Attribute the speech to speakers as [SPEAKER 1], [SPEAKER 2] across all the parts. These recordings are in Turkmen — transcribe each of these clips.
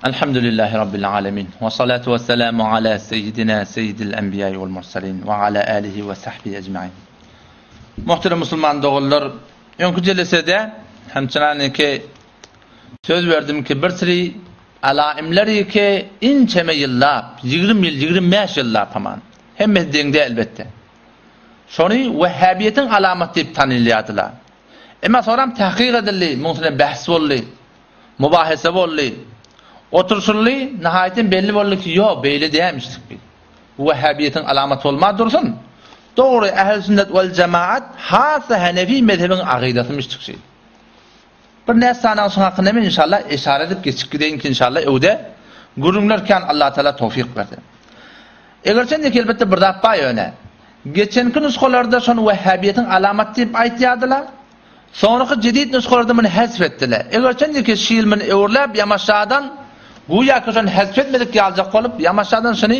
[SPEAKER 1] Elhamdülillahi Rabbil alemin. Ve salatu ve selamu ala seyyidina seyyidil enbiya vel mursalin ve ala alihi ve sahbihi ecmain. Muhterem musulman doganlar, öňki jelesede hemçinaniki söz berdim ki bir siri alaimleri ki inçeme ýyllap, 20 ýyl, 25 ýyllap haman. Hemmesi deň däl elbetde. Şony wehhabiýetiň alamaty diýip tanylýardylar. Emma soram tahkyk edildi, muň üstüne bähs boldy. Mubahese boldy. Oturyşyldy, nihaýatem belli boldy ki, ýok, beýle dälmişdik bi. Bu wehhabiýetiň alamaty bolman dursun. Dogry, ähli sünnet wel jemaat, hassa hanefi mezhebiň agydasymyşdyk şi. Bir näçe sanaň şuň hakynda men inşallah eşara edip geçip gideýin ki inşallah öwde gürrüňler kän Allah Taala towfyk berse. Egerçendik elbetde bir zat bar ýöne. Geçenki nusgalarda şony wehhabiýetiň alamaty diýip aýtýardylar. Soňraky jedid nusgalarda muny hezf etdiler. Egerçendik şu ýyl muny öwürläp ýamaşadan güýäki şony hezf etmedik ýaljak bolup ýamaşadan şuny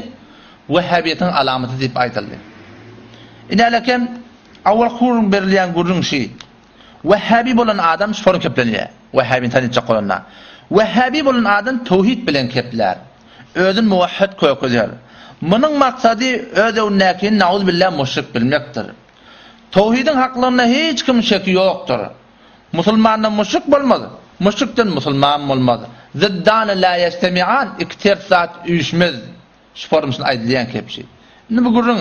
[SPEAKER 1] wehhabiýetiň alamaty diýip aýdyldy. Inälekem awalky gürrüň berilýän gürrüň şi. Wehhabi bolan adam şony keplenýär. Wehhabini tanytjak bolanda. Wehhabi bolan adam towhid bilen keplär. Özüni muwahhid kökezer. Munuň maksady öz öňündäkini nauzbillah muşrik bilmekdir. Towhidiň haklygynda hiç kimiň şeki ýokdur. Musulmandan muşrik bolmaz, muşrikden musulman bolmaz. Ziddany la ýežtemian, iki ters zat üýşmez. Şu forumsyn aýdylýan kepşi. Indi bu gürrüň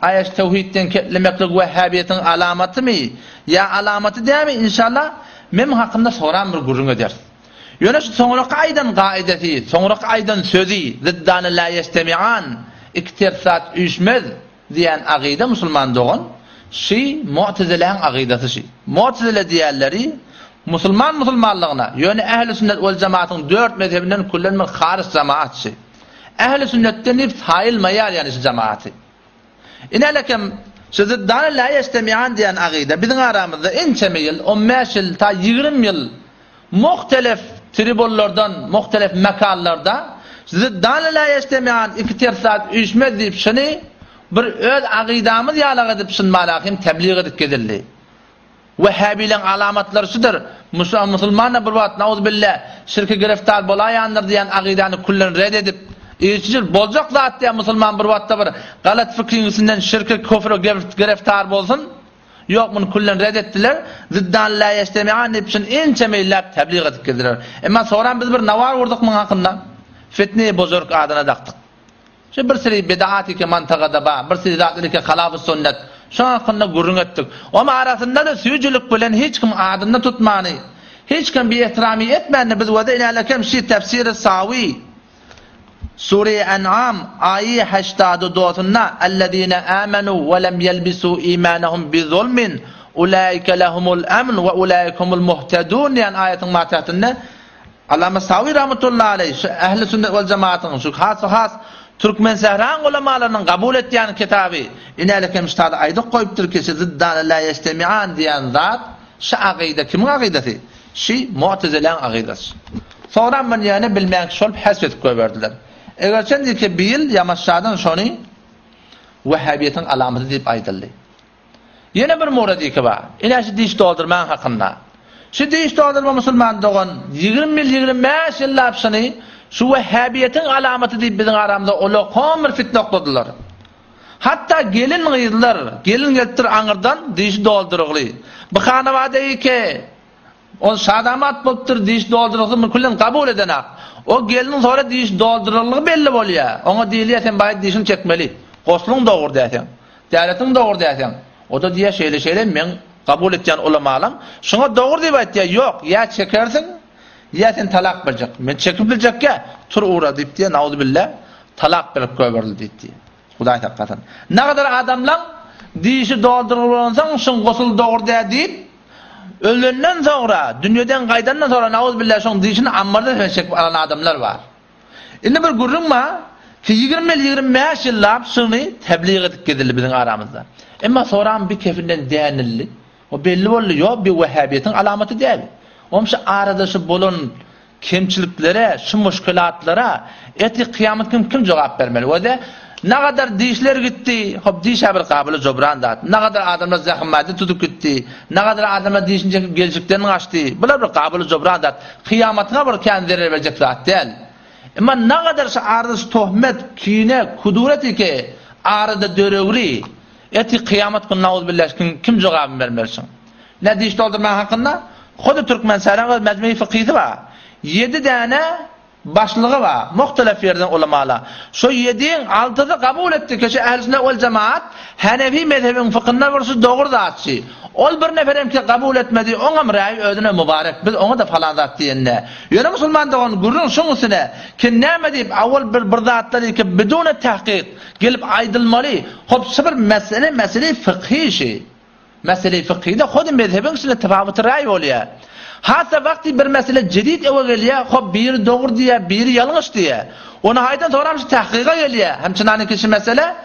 [SPEAKER 1] Aýaş töwhidden keplemeklik wehhabiýetiň alamatymy ýa alamaty dämi inşallah men hakynda soran bir gürrüň ederis. Ýöne şu soňraky aýdan gaidesi, soňraky aýdan sözi ziddany la ýežtemian, iki ters zat üýşmez diýen agyda musulman dogan şy mu'teziläň agydasy şy. Mu'tezile diýenleri musulman musulmanlygyna ýöne ähli sünnet wel jemaatyň dört mezhebinden küllen bir haryç jemaat şy. Ähli sünnetden diýip saýylmaýar ýagny şu jemaaty. Inälekem şu ziddany la ýežtemian diýen agyda biziň aramyzda ençeme ýyl, on bäş ýyl ta 20 ýyl muhtelef tribunlardan, muhtelef mekanlarda ziddany la ýežtemian iki ters zat üýşmez diýip şuny bir öz agydamyz ýalak edip şuny malahym teblig edip gezildi. Wehhabileň alamatlary şudur, Musulman-da bir wagt, nauzubilla, şirke giriftar bolaýandyr diýen akydany küllen red edip, irçijil, boljak zat diýen musulman bir wagtda bir galat fikriň üstünden şirke, küfre giriftar bolsun, ýok muny küllen red etdiler, ziddan la ýežtemian diýip şuny ençeme ýyllap teblig edip gezdiler. Emma soran biz bir nawar gurduk muň hakynda, Fitne-i bozurg adyna dakdyk. Şu bir seri bidaat eke mantagada bar, bir seri zatlar eke halaf-y sünnet. Şoň hakynda gürrüň etdik. Oň arasynda-da süýjülik bilen hiç kim adyny tutmany, hiç kim biehtirami etmände biz wada inälekem şi tefsiri Sawi, Sure-i En'am aýy heştady dosunda Ellezine amenu we lem ýelbisu imanahum bi zulmin ulaike lehumul emn we ulaike humul muhtedun diýen aýatyň matähtinde Allama Sawi rahmetullahi aleýh şu Ähli sünnet wal jemaatyň şu has has Türkmensähraň ulamalarynyň gabul etýän kitaby inälik hem ştada aýdyp goýupdyr ki şu ziddany la ýežtemian diýen zat şu agyda kimiň agydasy? Şi Mu'teziläň agydasy. Soňra muny ýöne bilmän kişi bolup hezf edip goýberdiler. Egerçen ki bir ýyl ýamaşjadan şony Wehhabiýetiň alamaty diýip aýdyldy. Ýene bir muradiki bar. Ine şu diş doldurmaň hakynda. Şu diş doldurma musulman dogan 20 ýyl 25 ýyllap şuny şu wehhabiýetiň alamaty diýip biziň aramyzda ulakan bir fitne okladylar. Hatda gelin gyzlar, gelin gelipdir aňyrdan dişi doldurygly. Bu hanawada eke Ol şadamat bolupdyr, diş doldurylgy mülkülen kabul edenak. O gelniň sonra diş doldurylgy belli bolýar. Oňa diýilýär, sen baý dişiňi çekmeli. Gosluň dogry däseň. Däretiň dogry däseň. O-da diýýär, şeýle-şeýle meň kabul etýän ulamalam şuňa dogry diýip aýtýar, ýok, ýa çekersiň, ýa sen talak berjek. Men çekip biljekkä, tur ugra diýip diýýär, nauzubilla, talak berip goýberildi diýip diýýär. Hudaý saklasyn. Nagadar adamlaň dişi doldurgy bolansoň şuň gusul dogry dä diýip, ölenden soňra, dünýeden gaýdandan soňra nauzubilla şoň dişini ammarda sen çekip alan adamlar bar. Indi bir gürrüň bar, ki 20 ýyl, 25 ýyllap şuny tebliğ edip gezildi biziň aramyzda. Emma soram bir kefinden dänildi. O belli boldy, ýok bir wehhabiýetiň alamaty däl. Oň şu arada şu bolan Kemçiliklere, şu muşkilatlara ertir kyýamat gün kim jogap bermeli? Wede, nagadar dişler gitdi, hop diş-ä bir gabyly jobran zat. Nagadar adamlar zähmmadde tutup gitdi, nagadar adamlar dişini çekip gelşikden gaçdy. Bular bir gabyly jobran zat. Kyýamatyňa bir kän zerer berjek zat däl. Emma nagadar şu arada şu tohmet, kine, kuduret ki arada döregli, eti kyýamat gün nauzbillah kim, kim jogabyny bermeli şuň? Ne diş doldurma hakynda? Hudy Türkmenistanyň öz mejmui fykysy bar. Ýedi däne Başlygy bar, muhtelef ýerden ulamala. Şo ýediň altysy kabul etdi ki, şu ähli sünnet wel jemaat Hanefi mezhebiň fykynda bir şu dogry zat şi. Ol bir neferem ki kabul etmedi, oňam raýy özüne mübarek, biz oňa-da falan zat diýende. Ýöne musulman dogan gürrüň şuň üstüne ki näme diýip awwal bir bir zatlary ki bidune tahkyk gelip aýdylmaly, hop şu bir mesele mesele fykhy şi. Mesele-i fykhyda hody mezhebiň içinde tefawuty raý bolýar. Hassa wagty bir mesele jedid öwe gelýär, hop biri dogry diýýär, biri ýalňyş diýýär. Ony haýdan soram şu tahkyga gelýär. Hem çynanyňky şu mesele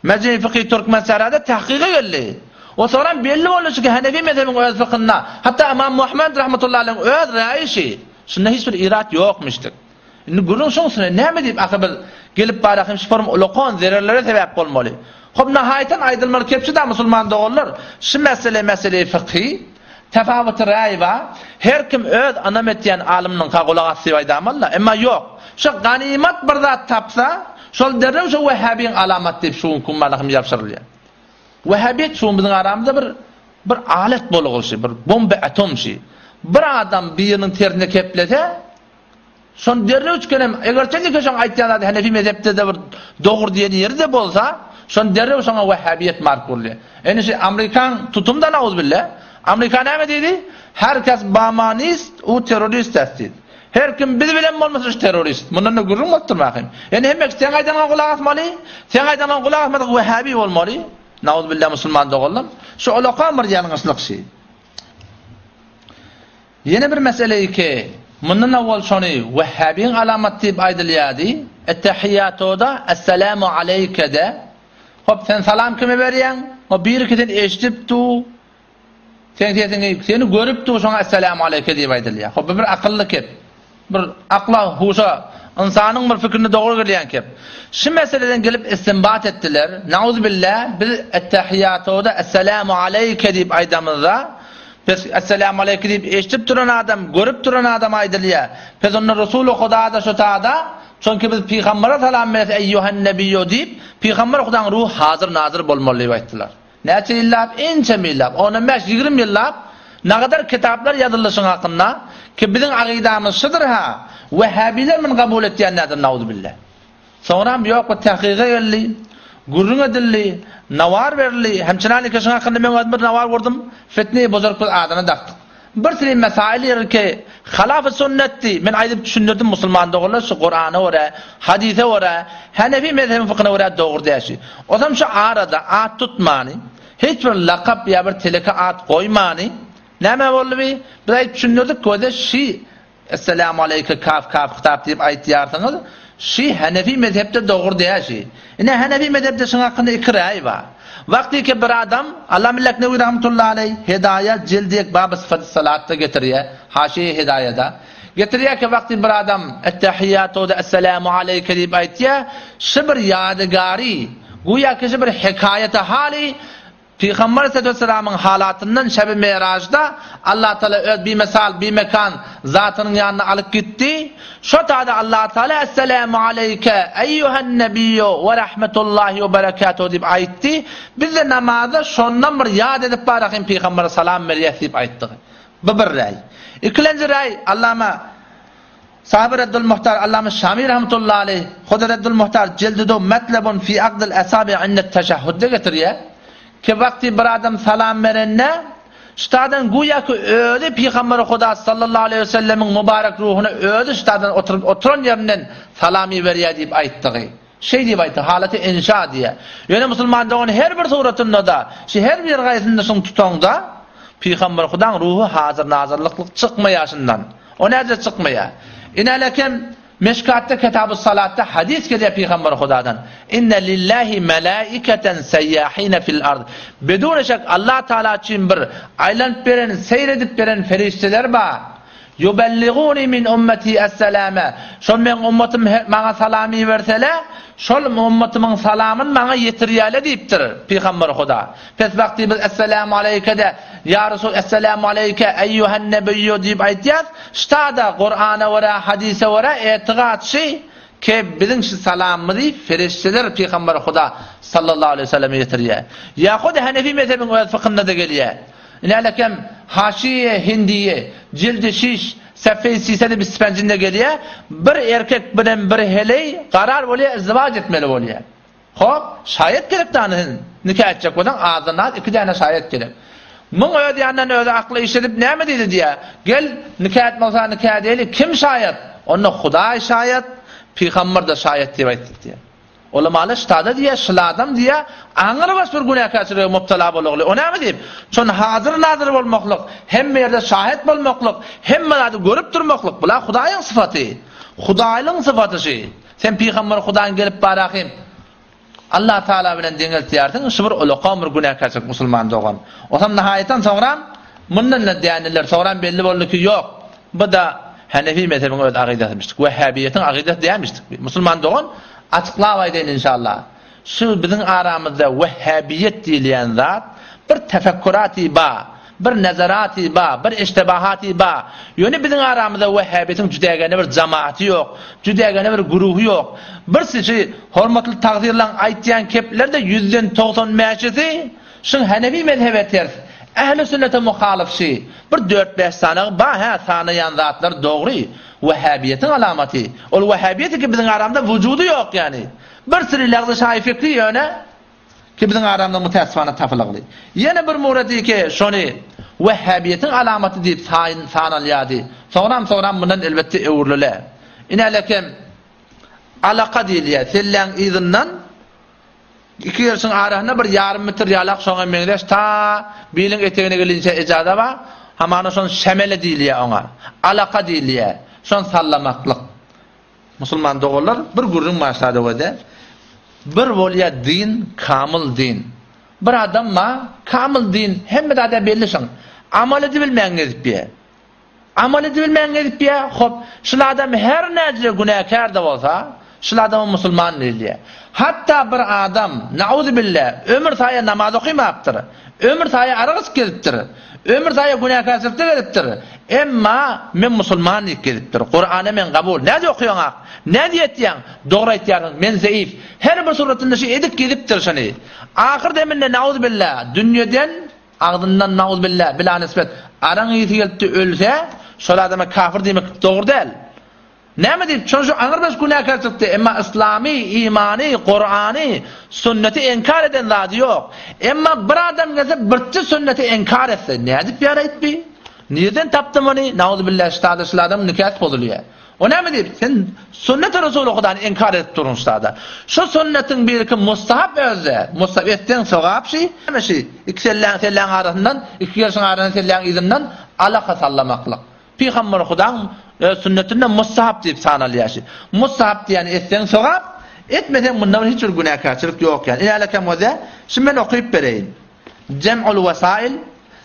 [SPEAKER 1] Mejmei fykhy Türkmensährada tahkyga geldi. O soram belli boldy çünki Hanefi mezhebiň öz fykynda, hatda Ymam Muhammed rahmetullahi aleyhiň öz raýy şi. Şunda hiç bir irat ýokmuşdyk. Indi gürrüň şuň üstüne, näme diýip ahyr biz gelip barak hem şu ulakan zererlere sebäp bolmaly. Hop nahaýatan aýdylmaly kepçi da musulman doganlar, şu mesele mesele fykhy, tefawuty raý bar, her kim öz ynam etýän alymynyňka gulak as diýip aýdamaly-da, emma ýok. Şu ganymat bir zat tapsa, şol derrew şu wehhabiň alamaty diýip şu günki gün hem ýapşyrylýar. Wehhabiýet şu gün biziň aramyzda bir bir alet bolguly, bir bomba atom şi. Bir adam biriniň tersine keplese, Şony derrew üçkenem, eger çenlike şoň aýtýan zady Hanefi mezhepde-de bir dogry diýen ýeri-de bolsa, şony derrew şoňa wehhabiýet mark urulýar. Indi şu Amerikan tutum-da nauzbilla. Amerika näme diýdi? Her kes bamanist u terrorist est diýdi. Her kim biz bilen bolmasa şu terrorist. Mundan-da gürrüň bolup durmakyn. Indi hemme seň aýdanyňa gulak asmaly, seň aýdanyňa gulak asmadyk wehhabi bolmaly. Nauzbilla musulman doganlarym. Şu ulakam bir ýalňyşlyk şi. Ýene bir mesele ki, mundan owal şony wehhabiň alamaty diýip aýdylýardy, Ettehiýatoda Esselamu aleýke-de, hop sen salam kime berýäň? O biriki seni eşidip dur, seň sesiňi, seni görüp dur, şoňa Esselamu aleýke diýip aýdylýar. Hop bu bir akylly kep. Bir akla, huşa, ynsanyň bir fikrine dogry gelýän kep. Şu meseleden gelip istinbat etdiler. Nauzubilla, biz Ettehiýatoda Esselamu aleýke diýip aýdamyzda, Pes Esselamu aleýke diýip eşidip duran adam, görüp duran adam aýdylýar. Pes onda Resuly Huda-da şu tada, çünki biz pygambere salam beres eýýuhen nebiýýu diýip, pygamber Hudaň ruhy hazyr-nazyr bolmaly diýip aýtdylar. Näçe ýyllap? Ençeme ýyllap, ondan bäş, 20 ýyllap nagadar kitaplar ýazyldy şuň hakynda, ki biziň agydamyz şudur-ha, wehhabiler muny kabul etýän däldir, nauzubilla. Soňram ýok bir tahkyga geldi, gürrüň edildi, nawar berildi. Hemçinalike şuň hakynda men özüm bir nawar gurdum, fitne-i buzurg biz adyny dakdyk. Bir sürü mesail ýerki halaf-y sünnetdi. Men aýdyp düşündirdim musulman doganlar şu Kurana görä, hadise görä, Hanefi mezhebiň fykhyna görä dogry däl şu. Ozam şu arada at tutmany, hiç bir lakap ýa bir teleke at goýmany, näme boldy bi? Biz aýdyp düşündirdik göze şi Esselamu aleýke kaf kaf hytap diýip aýtýarsyňyz, şi Hanefi mezhepde dogry däl şi. Ine Hanefi mezhepde şuň hakynda iki raý bar. Wagtyky bir adam, Allah Millek Newi rahmetullahi aleý Hedaýa jildi ek baby syfaty salatda getirýär, haşiýe Hedaýada. Getirýär ki wagty bir adam Ettehiýatu-da Esselamu aleýke diýip aýtýar, şi bir ýadygary, güýä ki şi bir hekaýaty haly Pygamber aleyhissalatu halatyndan şebi Mirajda Allah Taala öz bimesal, bimekan zatynyň ýanyna alyp gitdi. Şo tada Allah Taala Esselamu aleyke eýýuhen nebiyyu we rahmetullahi we berekatuhu diýip aýtdy. Biz de namazda şondan bir ýat edip barakyn pygambere salam berýäs diýip aýtdy. Bu bir raý. Ikilenji raý Allama Sahyby Reddul Muhtar Allama Şami rahmetullahi aleyh Huda Reddul Muhtar jildi do Metlebun fi akdil asabi indet teşehhudde getirýär. Ki wagty bir adam salam berende ştadan güýä ki özi Pygamber Huda sallallahu aleyhi ve sellemiň mübarek ruhuna özi ştadan oturyp oturan ýerinden salam iberýär diýip aýtdygy. Şeý diýip aýtdy, halaty inşa diýýär. Ýöne musulman dogan her bir suratynda-da, şu her bir gaýsynda şuny tutaňda, Pygamber Hudaň ruhy hazyr-nazyrlyklyk çykmaýar şundan. O näce çykmaýar? Inälekem Meşkatda Kitabus Salatda hadys gelýär Pygamber Hudadan. Inne lillahi melaiketen seyyahine fil ard. Bedune şek Allah Taala üçin bir aýlanyp beren, seýr edip beren perişdeler bar. Ýubelliguni min ummeti es-selame, Şol meň ummatym maňa salam ibersele, şol ummatymyň salamyny maňa ýetirýäle diýipdir Pygamber Huda. Pes wagty biz Esselamu aleýke-de, Ýa Resul Esselamu aleýke eýýuhen nebiýýu diýip aýtýas, ştada Kurana görä, hadise görä etigat şi. Ke biziň şu salamymyzy ferişdeler Pygamber Huda sallallahu aleýhi we selleme ýetirýär. Ýa-hut Hanefi mezhebiň öz fykynda-da gelýär. Inälekem Haşiýe Hindiýe, jildi şiş, sefeý sisedi bispenjinde gelýär, bir erkek bilen bir heleý garar bolýar, izdiwaç etmeli bolýar. Hop, şaýat gerek dany sen nika etjek bolsaň azdan az iki däne şaýat gerek. Muň öz ýanyndan özi akly işledip näme diýdi diýýär. Gel, nika etmek bolsa nika edeýli, kim şaýat? Onda Hudaý şaýat, pygamber-de şaýat diýip aýtdy diýýär. Ulamalar ştada diýýär, şul adam diýýär, aňrybaş bir günäkärçilige mubtala bolagly. O näme diýip? Şon hazyr-nazyr bolmaklyk, hemme ýerde şaýat bolmaklyk, hemme zady görüp durmaklyk, bular Hudaýyň sypaty. Hudaýlygyň sypaty şy. Sen pygamber Hudaýyň gelip barahym Allah Taala bilen deňeltýärsiň, şu bir ulakam bir günäkärçilik musulman dogan. Osam nahaýatdan soňram mundan da dändiler, soňram belli boldy ki ýok. Bu da Hanefi mezhebiň öz agydasymyşdyk. Wehhabiýetiň agydasy dälmişdik. Musulman dogan açyklap aýdaýyn inşallah. Şu biziň aramyzda wehhabiýet diýilýän zat bir tefekkuraty ba, bir nazaraty ba, bir iştibahaty ba. Ýöne biziň aramyzda wehhabiýetiň jüdägene bir jamaty ýok, jüdägene bir güruhy ýok. Bir şu hormatly tagzyrlaň aýtýan kepleri-de ýüzden 95-isi şuň hanefi mezhebe ters, ähli sünnete muhalyf şi. Bir dört-bäş sanagy ba hä sanaýan zatlar dogry, wehhabiýetiň alamaty. Ol wehhabiýet ki biziň aramyzda wujudy ýok ýani. Bir süri lagzy şaýy fikri ýöne ki biziň aramyzda mütäessifana tapylygly. Ýene bir murady ki şony wehhabiýetiň alamaty diýip saýyn sanalýardy. Soňram-soňram mundan elbetde öwrülile. Inälekem alaka diýilýär. Selläň yzyndan iki gerşiň arasynda bir ýarym metr ýalak şoňa meňzeş ta biliň etegine gelinçä ejaza bar. Hamana şony şemele diýilýär oňa. Alaka diýilýär. Şony sallamaklyk. Musulman doganlar bir gürrüň başlady wede. Bir bolýa din kamyl din. Bir adam ba kamyl din hemme zada belli şoň. Amal edibilmän gezip ýe. Amal edibilmän gezip ýe. Hop şul adam her näce günäkär de bolsa şul adama musulman diýilýär. Hatda bir adam nauzubilla ömür saýa namaz okymapdyr. Ömür saýa arak içip gezipdir. Ömür saýa günäkärçilikde gezipdir. Emma men musulman diýip gezipdir. Kurana men kabul. Näde okaýaň-ak? Näde ýetýäň? Dogry aýtýarsyň, men zeif. Her bir suratynda şu edip gezipdir şuny. Ahyr deminde nauzubilla dünýeden agzyndan nauzubilla bila nisbet araň ysy gelipdi ölse, şol adama kafir diýmek dogry däl. Näme diýip, şol şu aňyrbaş günäkär çykdy, emma yslamy, imany, Kurany, sünneti inkar eden zady ýok. Emma bir adam gelse birçe sünneti inkar etse, nädip ýaraýyp bi? Nirden tapdy muny? Nauzubillah, ştada şul adamyň nikasy bozulýar. O näme diýip, sen sünneti Resuly Hudany inkar edip durun ştada. Şu sünnetiň biriki mustahap özde, mustahap etseň sogap şi, näme şi, iki selläň selläň arasyndan, iki gerşiň arasyndan selläň yzyndan alaka sallamaklyk. Pygamber Hudaň öz sünnetinde mustahap diýip sanalýar şi. Mustahap diýýäni etseň sogap, etmeseň munda bir hiç bir günäkärçilik ýok ýaly. Inälekem bolsa, şi men okyp bereýin. Jem'ul Wesail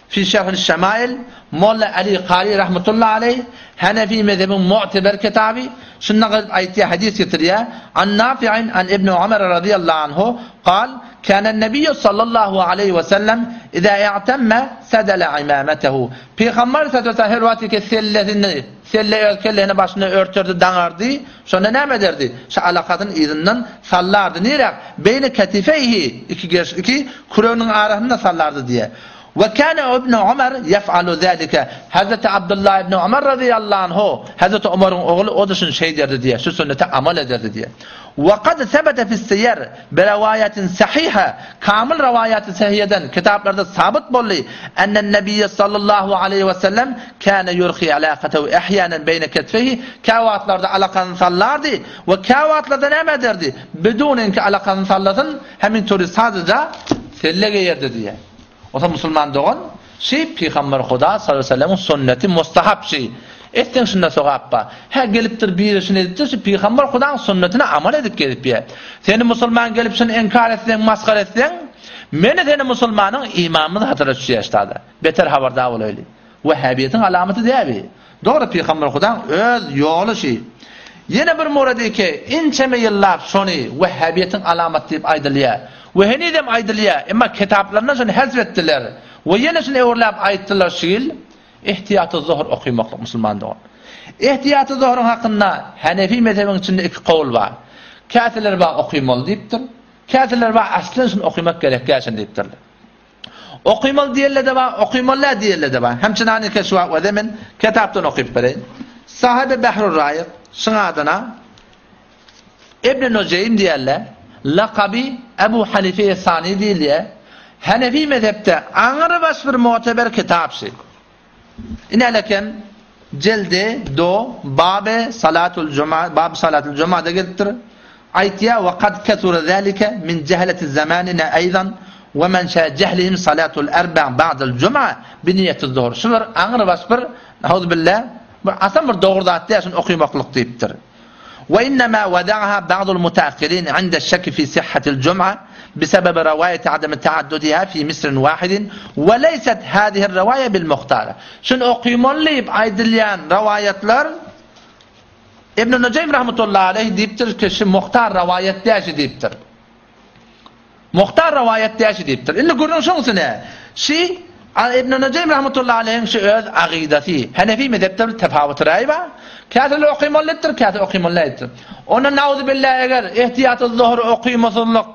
[SPEAKER 1] fi Şerhil Şemail Molla Ali Kari rahmetullahi aleýh Hanefi mezhebiň mu'teber kitaby şunda gyzyp aýtýar hadys getirýär. An Nafi'in an Ibn Umar radiyallahu anhu kal Kânen Nebiyyü sallallahu aleýhi we sellem izâ i'temme sedele imâmetehu. Pygamber sallallahu aleýhi we sellem her wagt ki sellesini, selle öz kellesini başyna örterdi, daňardy, şonda näme ederdi? Şu alakasyny yzyndan sallardy. Niräk? Beýne ketifeýhi, iki gerş, iki küreginiň arasynda sallardy diýýär. We kâne Ibn Umar yef'alu zâlike. Hazreti Abdullah ibn Umar razyýallahu anhu, Hazreti Umaryň ogly o-da şuny şeýderdi diýýär, şu sünnete amal ederdi diýýär. We kad sebete fis-siýer bi rewaýatin sahiha, kamyl rewaýaty sahiýeden kitaplarda sabyt boldy, ennen-nebiyye sallallahu aleýhi we sellem kâne ýurhi alâkatehu ehýanen beýne ketfeýhi, käwagtlarda alakasyny sallardy we käwagtlarda näme ederdi? Biduninki alakasyny sallasyn, hemin tury sadaja selle geýerdi diýýär. Onsoň musulman dogan, şi Pygamber Huda sallallahu aleýhi we sellemiň sünneti mustahap şi. Etseň şunda sogap bar. Hä gelipdir biri şuny edipdir, şi Pygamber Hudaň sünnetine amal edip gezip ýör. Seni musulman gelip şuny inkar etseň, masgara etseň, meni seni musulmanyň imanymyz hatara düşýär ştada. Beter habardar bolaýly. Wehhabiýetiň alamaty däl bi. Dogry Pygamber Hudaň öz ýoly şi. Ýene bir murady ki, inçeme ýyllap şony wehhabiýetiň alamaty diýip aýdylýar. We henizem aýdylýar, emma kitaplaryndan şony hezf etdiler. We ýene şuny öwürläp aýtdylar şu ýyl. Ihtiýaty zuhr okymaklyk musulman dogan. Ihtiýaty zuhruň hakynda Hanefi mezhebiň içinde iki kowul bar. Käseler bar okymaly diýipdir. Käseler bar aslen şuny okymak gerek däl diýipdirler. Okymaly diýenler-de bar, okymaly däl diýenler-de bar. Hemçinani Keşwa we men kitapdan okyp bereýin. Sahibi Behrur Raýyk şyň adyna Ibn Nujeým diýerler, lakaby Ebu Hanife Sani diýilýär. Hanefi mezhepde aňrybaş bir muteber kitap şy. Inelekem Jeldi do Babe Salatul Juma Bab Salatul Jumada gelipdir. Aýtýar we kad kesura zalika min jehleti zamanina aýdan we men şa jehlihim salatul arba ba'dal juma bi niýeti zuhur. Şu bir aňrybaş bir nauzbillah bir asan bir dogry zat däl şuny okymaklyk diýipdir. Ve innema wada'aha ba'dul mutaakhirin 'inda şekki fi sihhatil jum'a بسبب رواية عدم تعددها في مصر واحد وليست هذه الرواية بالمختارة. Şuny okymaly diýip aýdylýan rowaýatlar Ibn Nujaym rahmetullahi aleyh diýipdir ki, şu muhtar rowaýat däşi diýipdir. Muhtar rowaýat däşi diýipdir. Indi gürrüň şoň üstüne. Şi Ibn Nujaym rahmetullahi aleyhiň şu öz agydasy. Hanefi mezhepde bir tefawut raý bar. Käseler okymaly diýipdir, käse okymaly diýipdir. Onda nauzubillah eger ihtiýaty zuhur okymasyzlyk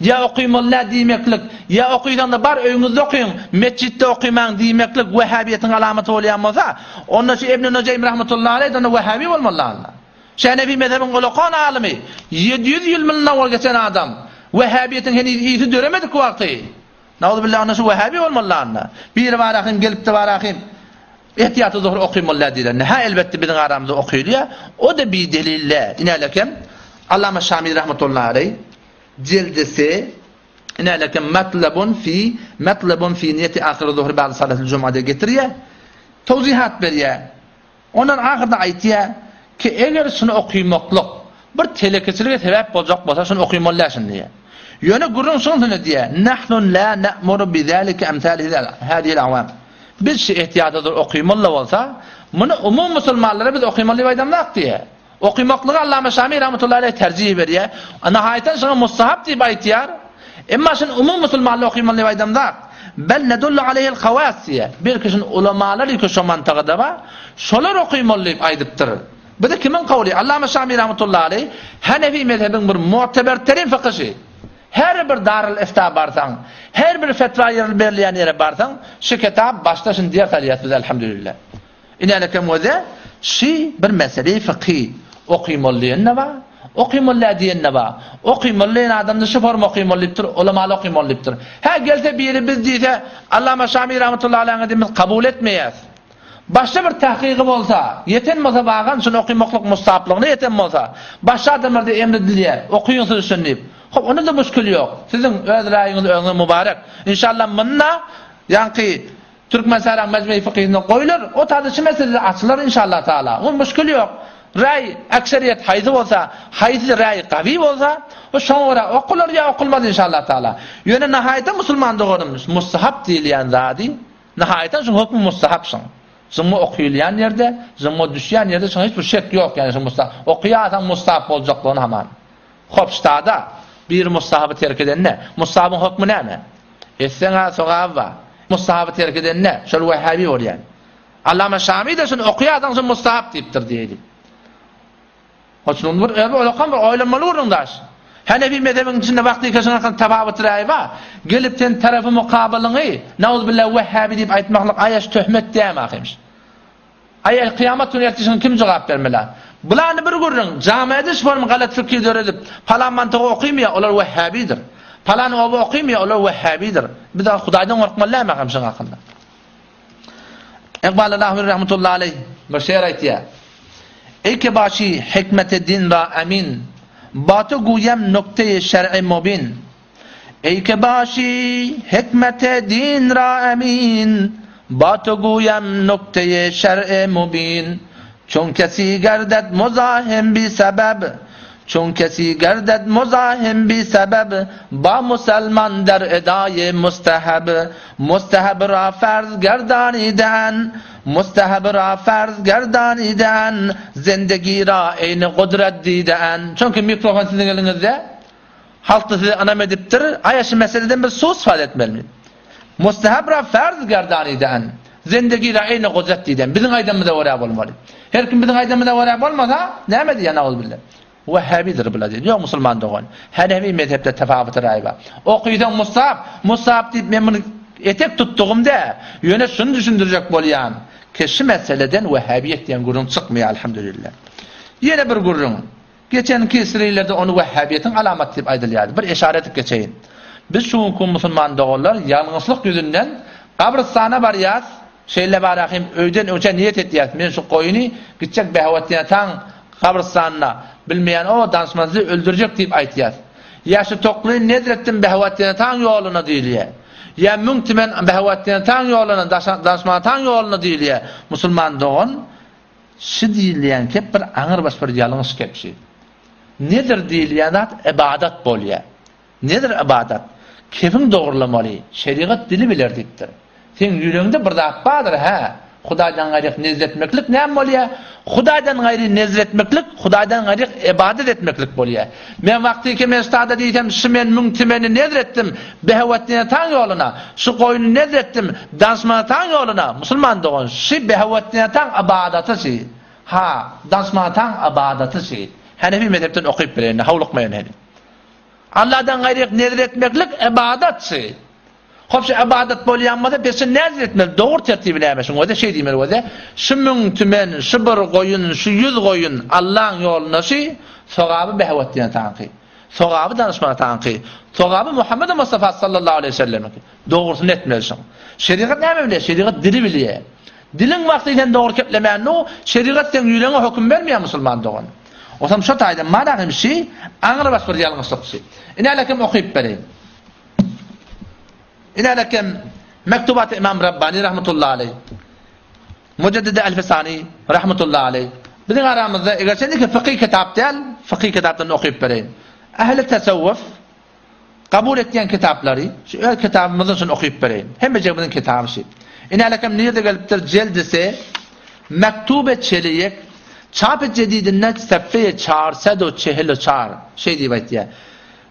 [SPEAKER 1] Ýa okymaly däl diýmeklik, ýa okysaňda bar öýüňizde okyň, metjitde okymaň diýmeklik wehhabiýetiň alamaty bolýan bolsa, onda şu Ibn Nujeým rahmetullahi aleýh onda wehhabi bolmaly onda. Şu Hanefi mezhebiň ulakan alymy, 700 ýyl mundan owal geçen adam, wehhabiýetiň heniz ysy döremedik wagty. Nauzubillah onda şu wehhabi bolmaly onda. Biri bar ahym gelipdi bar ahym. Ehtiýaty zuhur okymaly däl diýlende, hä elbetde biziň aramyzda okylýar, o-da bir delil däl. Inälekem Allama Şamil rahmetullahi aleýh Jildisi, Ine lekem matlabun fi matlabun fi niýeti ahyry zuhri ba'da salatil jum'a diýip getirýär. Tawzihat berýär. Ondan ahyrda aýtýar ki, eger şuny okymaklyk bir telekeçilige sebäp boljak bolsa, şuny okymaly däl şuny diýýär. Ýöne gürrüň şunuň diýýär, Nahnu la na'muru bi zalika amsali hadhihi al-awam. Biz şu ehtiýata dur okymaly bolsa, muny umum musulmanlara biz okymaly diýip aýdamzok diýýär. Okymaklygy Allama Şami rahmetullahi aleýh terjih berýär. Nahaýatan şuňa mustahap diýip aýtýar. Emma şuny umum musulmanlar okymaly diýip aýdamzak. Bel nedullu aleýhil hawas diýýär. Belki şuny ulamalar ýeke şo mantagada bar. Şolar okymaly diýip aýdypdyr. Bu-da kimiň kowly? Allama Şami rahmetullahi aleýh Hanefi mezhebiň bir mu'teberterin fykyşy. Her bir Darul Ifta barsaň, her bir fetwa ýerli berilýän ýere barsaň, şu kitap başda şuny diýer salýas biz elhamdülillah. Inälekem öze şi bir mesele-i fykhy. Okymaly diýen-de bar, okymaly däl diýen-de bar. Okymaly diýen adam-da şu forma okymaly diýipdir, ulamaly okymaly diýipdir. Hä, gelse biri biz diýse, Allama Şami rahmetullahi aleýhiň diýip biz kabul etmeýäs. Başga bir tahkygy bolsa, ýeten bolsa bagan şuny okymaklyk mustahaplygyna ýeten bolsa, başga adamlarda emr edilýär, okyň siz şuny diýip. Hop, onda-da muşkil ýok. Siziň öz raýyňyz özüňize mubarek. Inşallah munda ýaňky Türkmensähraň Mejmei Fykyhynda goýlar, o taýda şu meseleler açylar inşallah taala. Oň müşkili ýok. Raý, ekseriyet haýsy bolsa, haýsy raý gawy bolsa, o şoňa görä okular ýa okulmaz inşallah taala. Ýöne nahaýata musulman doganym mustahap diýilýän zady, nahaýatan şuň hökmi mustahap şuň. Şuňa okylýan ýerde, şuňa düşýän ýerde şuňa hiç bir şek ýok, ýani şu mustahap. Okaýarsaň mustahap boljaklygyny haman. Hop ştada biri mustahaby terk edende, mustahabyň hökmi näme? Etseň-ä sogaby bar. Mustahaby terk edende, şol wehhabi bolýar. Allama Şami-de şuny okaýarsaň şo mustahap diýipdir diýeli. Hoşnuň bir özi olakan bir oýlanmaly gürrüň daş. Hanefi mezhebiň içinde wagty keşiň hakyny tapawut raýy bar. Gelip sen tarapy mukabylyňy, nauzbillah wehhabi diýip aýtmaklyk aýaş töhmet dämi ahymş. Aý kyýamat güni ertişiňe kim jogap bermeli? Bulany bir gürrüň, jamiada şu form galat fikir döredip, palan mantygy okymýa, olar wehhabidir. Palan oba okymýa, olar wehhabidir. Biz Hudaýdan gorkmaly dälmi agam şuň hakynda? Iqbal Lahuri rahmetullahi aleyh bir şeýr aýtýar. Ey ke başy hikmete din ra amin, Batı guyem nokte-i şer'i mubin. Eý ke başy hikmete din ra emin, Ba to guýem nukteýi şer'i mubin. Çun kesi gerdet muzahim bi sebeb, Çun kesi gerdet muzahim bi sebeb, Ba muselman der edaýi musteheb. Musteheb ra ferz gerdaniden, Musteheb ra ferz gerdaniden, Zindegi ra eýni gudret diden. Çünki mikrofon siziň eliňizde. Halk-da size ynam edipdir, aýa şu meseleden bir sus ifade etmelimi? Mustahab ra farz gerdanidean. Zendegi ra eýne gozet diýden. Biziň aýdanymyza görä bolmaly. Her kim biziň aýdanymyza görä bolmasa, näme diýýär nauzubilla? Wahhabidir bular diýdi. Ýok musulman dogan. Hanefi mezhepde tapawuty raý bar. Okysaň Musab, Musab diýip men muny etek tutdugym dä. Ýöne şuny düşündirjek bolýan, ki şu meseleden wahhabiýet diýen gürrüň çykmaýar alhamdulillah. Ýene bir gürrüň. Geçenki srilerde ony wahhabiýetiň alamaty diýip aýdylýardy. Bir eşara edip geçeýin. Biz şu günki musulman doganlar ýalňyşlyk ýüzünden gabrystana barýas, Şeýle barahym öýden öňçä niýet etýäs, men şu goýuny gitjek Behawatdinataň gabrystanyna, bilmeýän o danyşmansyzy öldürjek diýip aýtýas. Ýa şu toklyny nezr etdim Behawatdinataň ýoluna diýilýä. Ýa müň tümen Behawatdinataň ýoluna, danyşmanataň ýoluna diýilýä. Musulman dogan, şi diýilýän kep bir aňyrbaş bir ýalňyş kep şi. Nezr diýilýän zat ybadat bolýa. Nedir ybadat? Kefiň dogrulamaly, şerigat dili biler diýipdir. Seň ýüregiňde bir zat bardyr, hä? Hudaýdan gaýryk nezr etmeklik näme bolýar? Hudaýdan gaýry nezr etmeklik, Hudaýdan gaýryk ybadat etmeklik bolýar. Men wagtyky men stada diýsem, şu men müň tümeni nezr etdim, Behewetdinataň ýoluna, şu goýuny nezr etdim, Danşmanataň ýoluna, musulman dogan, şy Behewetdinataň ybadaty şy. Ha, Danşmanataň ybadaty şy. Hanefi mezhepden okyp bereýin, howlukmaýyn heniz. Alladan gaýryk nezr etmeklik ybadatçy. Hop şu ybadat bolýan bolsa biz şu nezr etmeli dogry tertibi näme şuň özi şeý diýmeli bolýa. Şu müň tümen, şu bir goýun, şu ýüz goýun Allaň ýolunda şu sogaby behewet diýen taňky. Sogaby danyşman taňky. Sogaby Muhammed Mustafa sallallahu aleýhi we sellemiňki. Dogrusyny etmeli şuň. Şerigat näme bilýär? Şerigat dili bilýär. Diliň wagty sen dogry keplemännu, şerigat seň ýüregiňe höküm bermeýär musulman dogan. Osam şo taýda mana hem şi aňrybaş bir ýalňyşlyk şi. Inälekem okyp bereýin. Inälekem Mektubat Imam Rabbani rahmetullahi aleýh. Mujaddidi Elfisani rahmetullahi aleýh. Biziň aramyzda eger sen ki fykhy kitap däl, fykhy kitapdan okyp bereýin. Ähli tasawwuf Kabul etýän kitaplary, şu öz kitabymyzdan şuny okyp bereýin. Hemmejigimiziň kitaby şi. Inälek hem nirde gelipdir jeldisi Mektube çeliyek çap jedidinde sefeýe çarsedo çehilo çar şeý diýip aýtýar.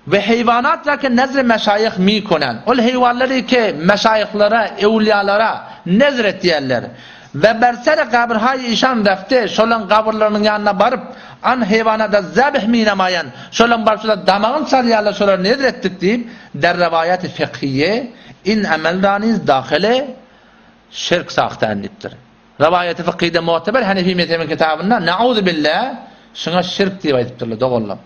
[SPEAKER 1] We heýwanat ra ke nezre meşaýyh mi konen. Ol heýwanlary ke meşaýyhlara, ewliýalara nezr etýärler. We bersere gabrhaýy işan refte, şolaň gabyrlarynyň ýanyna baryp, an heýwanada zebh minamaýan, şolaň baryp şolar damagyny çalýarlar, şolara nezr etdik diýip, der rewaýaty fekhiýe, in emel ra niz dahile şirk sahtan diýipdir. Rewaýaty fykhyda mu'teber Hanefi mezhebiň kitabynda nauzubilla şuňa şirk diýip aýdypdyrlar doganlar.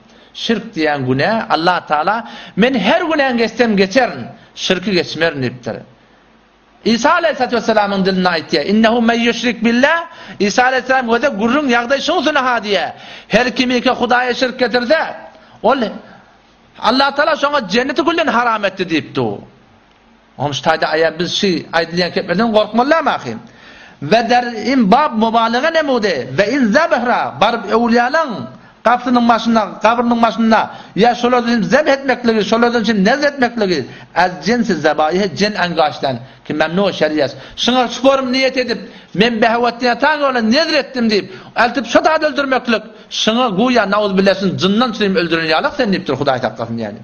[SPEAKER 1] Şirk diýen günä Allah Taala men her günäni geçsem geçerin, şirki geçmerin diýipdir. Isa aleýhissalatu wessalamyň dilinde aýtýar, Innehu men ýüşrik billah, Isa aleýhissalam göze gürrüň ýagdaý şuňsuna ha diýýär. Her kimike Hudaýa şirk getirse, ol Allah Taala şoňa jenneti küllen haram etdi diýipdi. Onuň şu taýda aýa biz şu aýdylýan keplerden gorkmaly dälmi ahym? We der in bab mubalyga nemude we in zebhra baryp öwlüýalaň gapysynyň başynda, gabrynyň başynda ýa şolardan üçin zebh etmekligi, şolardan üçin nezr etmekligi ez jinsi zebaýyhy jin engaşdan ki memnu şeriýet. Şuňa şuporym niýet edip, men Behewetdin atan ýola nezr etdim diýip, eltip şo zady öldürmeklik, şuňa guýa nauzbillah şuny jyndan çürim öldüren ýalak sen diýipdir Hudaý saklasyn ýaly.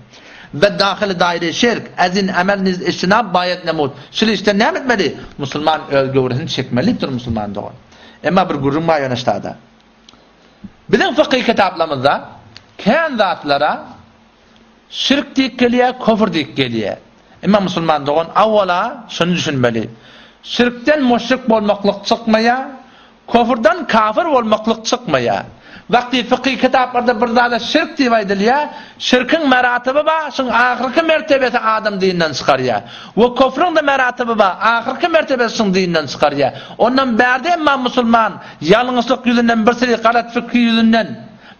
[SPEAKER 1] Ve dahyly daire şirk, ezin emel niz içtinab baýet nemut. Şul işden näme etmeli? Musulman öz göwresini çekmeli diýipdir musulman dogan. Emma bir gürrüň bar ýöne ştada. Biziň fykhy kitaplarymyzda kän zatlara şirk diýip gelýär, kofr diýip gelýär. Emma musulman dogan awwala şuny düşünmeli. Şirkden müşrik bolmaklyk çykmaýar, kofrdan kafir bolmaklyk çykmaýar. Wagty fykhy kitaplarda bir zada şirk diýip aýdylýar, şirkiň meratyby bar, şuň ahyrky mertebesi adam dinden çykarýar. We kofryň-da meratyby bar, ahyrky mertebesi şuň dinden çykarýar. Ondan bärde emma musulman Ýalňyşlyk ýüzünden bir siri galat fikri ýüzünden,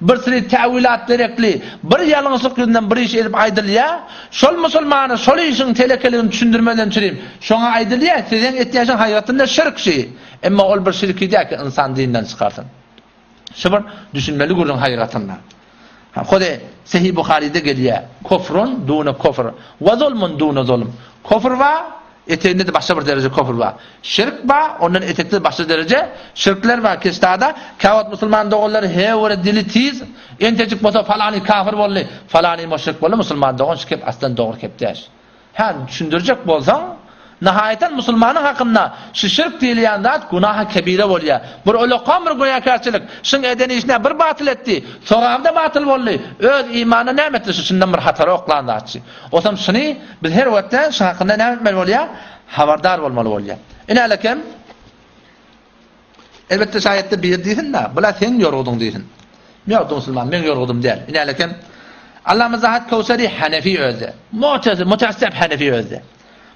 [SPEAKER 1] bir siri täwilat derekli bir ýalňyşlyk ýüzünden bir iş edip aýdylýar, şol musulmana şol işiň telekeligini düşündirmeden çürim, şoňa aýdylýar, siziň etýän işiň haýratynda şirk şi. Emma ol bir şirki däl ki ynsan dinden çykarsyn. Şu bir düşünmeli gürrüň haýratynda. Hode Sahih Buharyda gelýär, Kufrun dune kufr, we zulmun dune zulm. Kufr bar, Eteginde-de başga bir dereje kofr bar. Şirk bar, ondan etekde başga dereje şirkler bar. Keşdada käwagt musulman doganlar heýwere dili tiz, entejik bolsa falany kafir boldy, falany muşrik boldy, musulman dogan şu kep aslan dogry kep däş. Hä, düşündirjek bolsaň, Nahaýatan musulmanyň hakynda şu şirk diýilýän zat günahy kebire bolýar. Bir ulakam bir günäkärçilik, şuň eden işine bir batyl etdi, sogaby-da batyl boldy, öz imanyna näme etdi şu şundan bir hatara oklan zatçy. Osam şuny biz her wagtda şuň hakynda näme etmeli bolýar? Habardar bolmaly bolýar. Inälekem Elbetde şaýatda bir diýsin-de, bula seň ýorgudyň diýsin. Ýok, musulman, meň ýorgudym däl. Inälekem Allama Zahat Kowseri Hanefi özde. Mu'tezil, mutaassib Hanefi özde.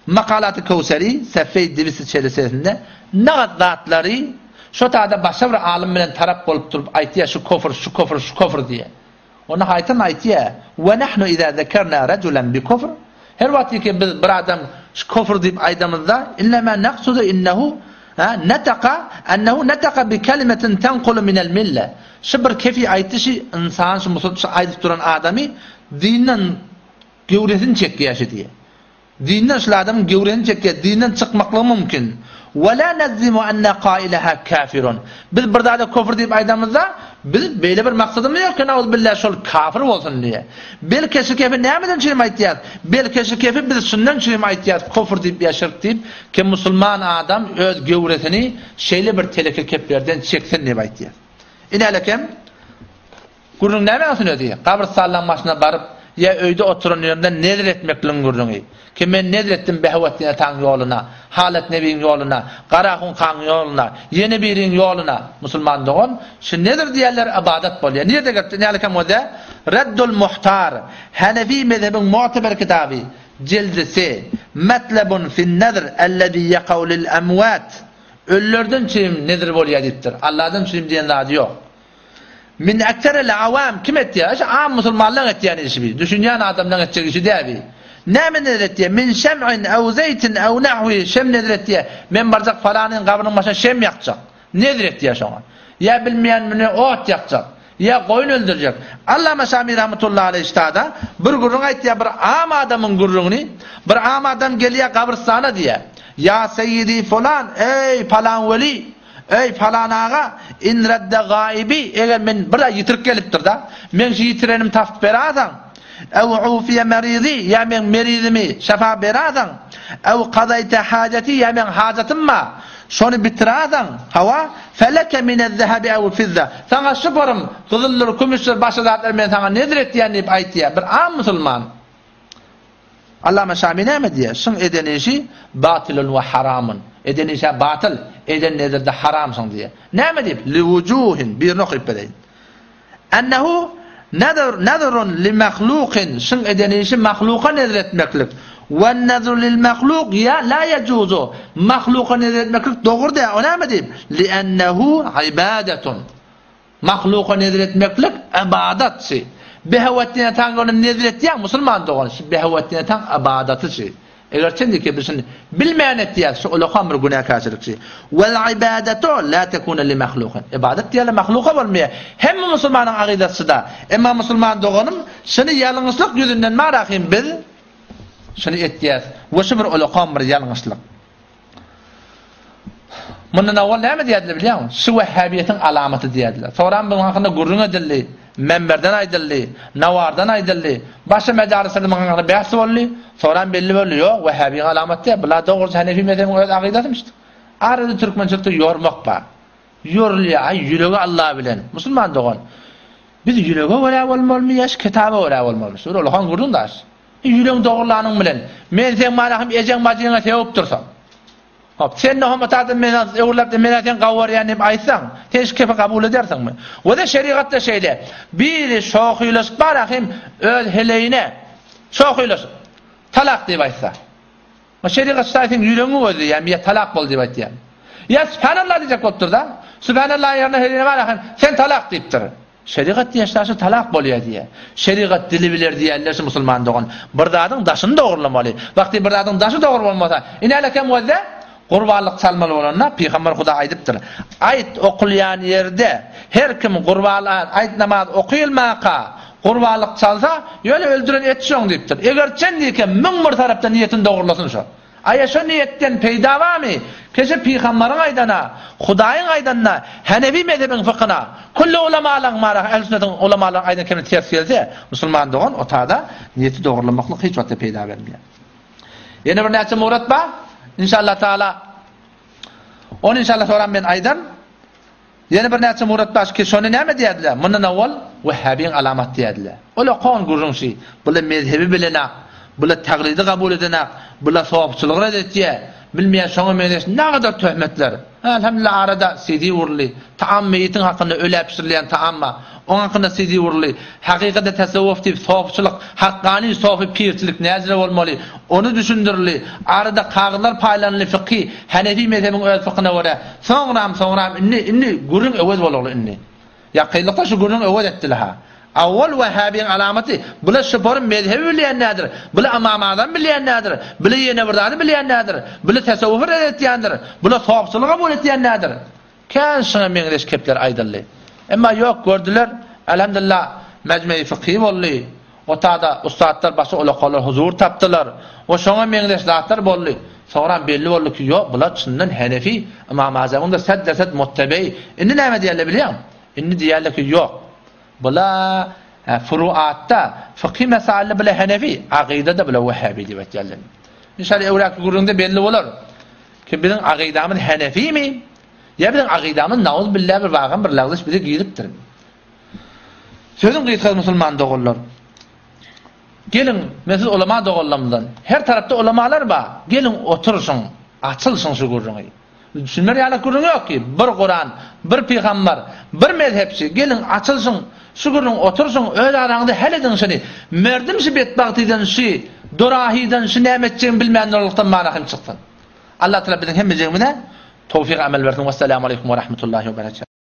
[SPEAKER 1] Makalaty Kowseri Sefeý dibisi çelisesinde nagat zatlary şo tada başga bir alym bilen tarap bolup durup aýtýar şu kofr, şu kofr, şu kofr diýe. Onda haýtan aýtýar, Ve nahnu iza zekerna rajulan bi kufr Her wagt ki biz bir adam şu kofr diýip aýdamyzda, innema naksudu innehu netaka ennehu netaka bi kelimetin tenkulu minel mille. Şu bir kefi aýtdy şi ynsan şu musul şu aýdyp duran adamy dinden göwresini çekýär şu diýe. Dinden şul adamyň göwresini çekýär, dinden çykmaklygy mümkin. Ve la nezzimu enne kaileha kafirun. Biz bir zada kofr diýip aýdamyzda, biz beýle bir maksadymyz ýok ki, nauzbillah şol kafir bolsun diýe. Belki şu kefi nämeden üçin aýtýas? Belki şu kefi biz şundan üçin aýtýas, kofr diýip ýa şirk diýip, ki musulman adam öz göwresini şeýle bir teleke keplerden çeksin diýip aýtýas. Inälekem Gürrüň nämäň üstünde diýýär? Gabrystanlaň başyna baryp, ýa öýde oturan ýerinde nezr etmekligiň gürrüňi. Ki men nezr etdim Behewetdin ataň ýoluna, Halat nebiň ýoluna, Garahun kaň ýoluna, ýene biriň ýoluna. Musulman dogan, şu nezr diýenler ybadat bolýar. Nirde gelipdir? Nälikam gözle? Reddul Muhtar, Hanefi mezhebiň mu'teber kitaby, jildi se, Metlebun fin-nezr ellezî ýekau lil-emwat. Ölülerden çürim nezr bolýar diýipdir. Alladan çürim diýen zady ýok. Min ekserel awam kim etýär? Şu am musulmanlaň etýän işi bi. Düşünýän adamlaň etjek işi däl bi. Näme nezr etýär? Min şem'in ew zeýtin ew nahwi şem nezr etýär. Men barjak falanyň gabrynyň başyna şem ýakjak. Nezr etýär şoňa. Ýa bilmeýän müne ot ýakjak. Ýa goýun öldürjek. Allama Şami rahmetullahi aleýh ştada bir gürrüň aýtýar bir am adamyň gürrüňini. Bir am adam gelýär gabrystana diýýär. Ýa seýidi falan, eý palan weli, Eý, palan aga, in redde gaýyby, eger men bir zat ýitirip gelipdir-da, meň şu ýitirenimi tapyp berasaň, ew ufiýe merizi, ýa meň merizimi şefa berasaň, ew kazaýte hajeti, ýa meň hajatym bar, şony bitirasaň, hawa, feleke minez-zehebi ewil-fizza, saňa şu porym gyzyldyr, kümüşdir, başga zatlar men saňa nezr etýän diýip aýtýar bir am musulman. Allama Şami näme diýýär? Şuň eden işi batylun we haramun. Eden işi batyl, eden nezirde haramsyň diýýär. Näme diýip? Li wujuhin, birini okyp bereýin. Ennehu nazr nazrun li mahlukin, şuň eden işi mahluka nezr etmeklik. We nazru lil mahluk ya la yajuzu. Mahluka nezr etmeklik dogry däl. O näme diýip? Li ennehu ibadetun. Mahluka nezr etmeklik ybadatçy. Behewetdine taň ony nezr etýäň musulman dogan şu behewetdine taň ybadatyçy. Eger çen dike biz şuny bilmän etýäs şu ulakam bir günäkärçilikçi. Wel ibadatu la tekune li mahlukin. Ybadat diýeli mahluka bolmaýar. Hemme musulmanyň agydasyda. Emma musulman doganym şuny ýalňyşlyk ýüzünden marahym biz şuny etýäs. We şu bir ulakam bir ýalňyşlyk. Mundan owal näme diýerdiler bilýäňmi? Şu wehhabiýetiň alamaty diýerdiler. Soňram bunuň hakynda gürrüň edildi, menberden aýdyldy, nawardan aýdyldy. Başga mejalislerde munuň hakynda bäs boldy. Soňram belli boldy, ýok, wehhabiýiň alamaty däl. Bular dogrusy Hanefi mezhebiniň öz akydasymy? Arada türkmençilikde ýormak bar. Ýorulýar, aý ýüregi Allah bilen. Musulman dogan, biz ýürege görä bolmalymy ýa şu kitaba görä bolmalymy? Şu bir ulakan gürrüň daş. Ýüregiň dogrulanyň bilen, men seň malahym ejeň bajyňa sögüp dursam. Hop, sen nohum ata-da men öwrüläp-de men-ä seni gawarýan diýip aýtsaň, sen şu kepi kabul edersiňmi? We-de şerigatda şeýle, biri şohylaşyp barahym öz heleýine şohylaşyp, talak diýip aýtsa. O şerigat şaý seň ýüregiňi gözleýärmi ýa talak bol diýip aýtýarmy? Ýa Sübhanallah diýjek bolupdyr-da. Sübhanallah ýerine heleýine barahym sen talak diýipdir. Şerigat diýen şaşy talak bolýar diýýär. Şerigat dili biler diýýärler şu musulman dogan. Bir zadyň daşyny dogrulamaly. Wagty bir zadyň daşy dogry bolmasa, inälekem gözle, gurbanlyk çalmaly bolanda pygamber Huda aýdypdyr. Aýt okulýan ýerde her kim gurban aýt namaz okylmaka gurbanlyk çalsa, ýöne öldüren et şoň diýipdir. Eger çen diýke 1001 tarapdan niýetini dogrulasyn şo. Aýa şo niýetden peýda barmy? Keşe pygambaryň aýdana, Hudaýyň aýdanyna, Hanefi mezhebiň fykyna, külli ulamalaryň mara ähli sünnetiň ulamalaryň aýdan kemine ters gelse, musulman dogan o tada niýeti dogrulamaklyk hiç wagtda peýda bermeýär. Ýene bir näçe murat bar. Inşallah Taala ony inşallah soran men aýdan. Ýene bir näçe murat bar ki, şony näme diýerdiler? Mundan owal Wehhabiň alamaty diýerdiler. Ol okan gürrüň şi. Bula mezhebi bilenak, bula taglidi kabul edenak, bula sopçylygy red etýär. Bilmeýän şoňa meňzeş nagadar töhmetler. Elhamdülillah arada CD uruldy. Taam meýitiň hakynda ölä pişirilýän taam bar. Oň hakynda CD uruldy. Hakykada tasawwuf diýip sopçylyk, hakgany sofi pirçilik näjire bolmaly? Ony düşündirildi. Arada kagyzlar paýlanyldy fykhy, Hanefi mezhebiň öz fykyna görä. Soňram, soňram indi, indi gürrüň öwez bolugly indi. Ýakynlykda şu gürrüň öwez etdiler-ha. Awwal wahhabiň alamaty, bula şupory mezhebi bilýän däldir, bula Ymam Azamy bilýän däldir, bula ýene bir zady bilýän däldir, bula tesawwufy red etýändir, bula sopçylygy kabul etýän däldir. Kän şuňa meňzeş kepler aýdyldy. Emma ýok gördüler, Elhamdülillah, mejmei fykhy boldy. Otada ussatlar başy ulakalar huzur tapdylar we şoňa meňzeş zatlar boldy. Soňram belli boldy ki, ýok, bular çyndan Henefi, Ymam Azamyň-da sed-dersed muttebeýi. Indi näme diýerler bilýäňmi? Indi diýerler ki, ýok, bular furuatda, fykhy mesailde bular Henefi, akydada bular Wehhabi diýip aýtýarlar. Inşallah öwräki gürrüňde belli bolar ki, biziň akydamyz Henefimi ýa biziň akydamyz nauzbillah bir wagam bir lagzyş bize giripdir. Sözüň gysgasy musulman doganlar. Geliň, men siz ulama doganlarymyzdan. Her tarapda ulamalar bar. Geliň oturyşyň, açylyşyň şu gürrüňi. Düşünmer ýaly gürrüň ýok ki, bir Kuran, bir pygambar, bir mezhepçi. Geliň açylyşyň, şu gürrüň oturyşyň, öz araňyzda hal ediň şuny. Merdim şu betbagtydan, şu durahydan, şu näme etjegini bilmän durlukdan mana hem çyksyn. Allah Taala biziň hemmejigimize towfyk amel bersin. Wessalamu aleýkum we rahmetullahi we berekatuh.